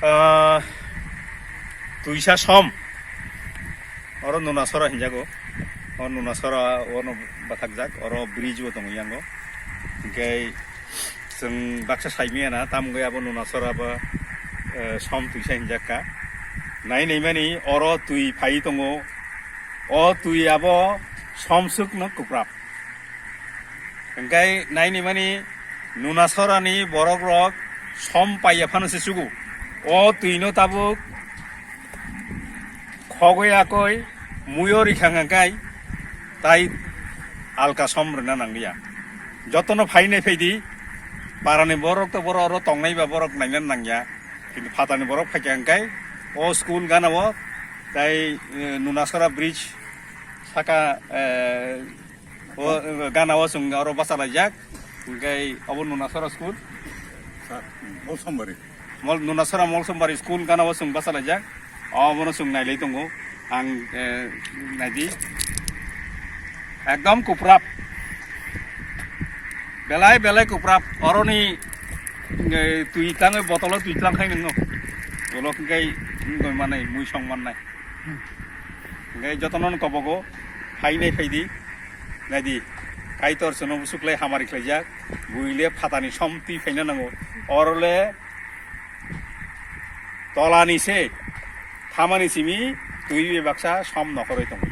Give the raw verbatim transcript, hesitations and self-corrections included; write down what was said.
Ah, twisa som. Oro Nunasora hinjago. O Nunasora ono bathakjak. Oro bridge bo tongo yango. Hingke chwng baksa saimaya na, tamo wngkha abo Nunasora bo, eh, som twisa hinjak kha. Nai naimani oro twi phai tongo. O twi abo somswk no kwprap. Hingke nai naimani Nunasora ni borok rok som paiya phano se sugo. O twi no tabuk khogoi akoi muio rikha hingkai tai alka som rwna nangliya. Jotono phainai phaidi, parani borok to borok oro tongnai ba borok naina nangya. Kintu phatani borok phaikha hingkai o school gana o tai, eh, Nunasora bridge saka, eh, o, eh, gana o chwng oro bachalaijak. Hingkai obo Nunasora school. Sa-, Molsombari. Mol-, Nunasora Molsombari school gana o chwng bachalaijak. Obono chwng nailai tongo. Ang, eh, naidi. Ekdom kwprap. Belai, belai kwprap. Oroni, eh, twi tlangwi botolo twi tlang khai nangno. Ulo hingkai wngwi manai, mui song mannai. Hingkai jotono kobogo, phainai phaidi. Naidi. Kaitor chwngno busuklai hamari khlaijak. Buile phatani som twi phaina nango. Orole tolani se, thamani simi twi bebaksa som nokhoroi tongo.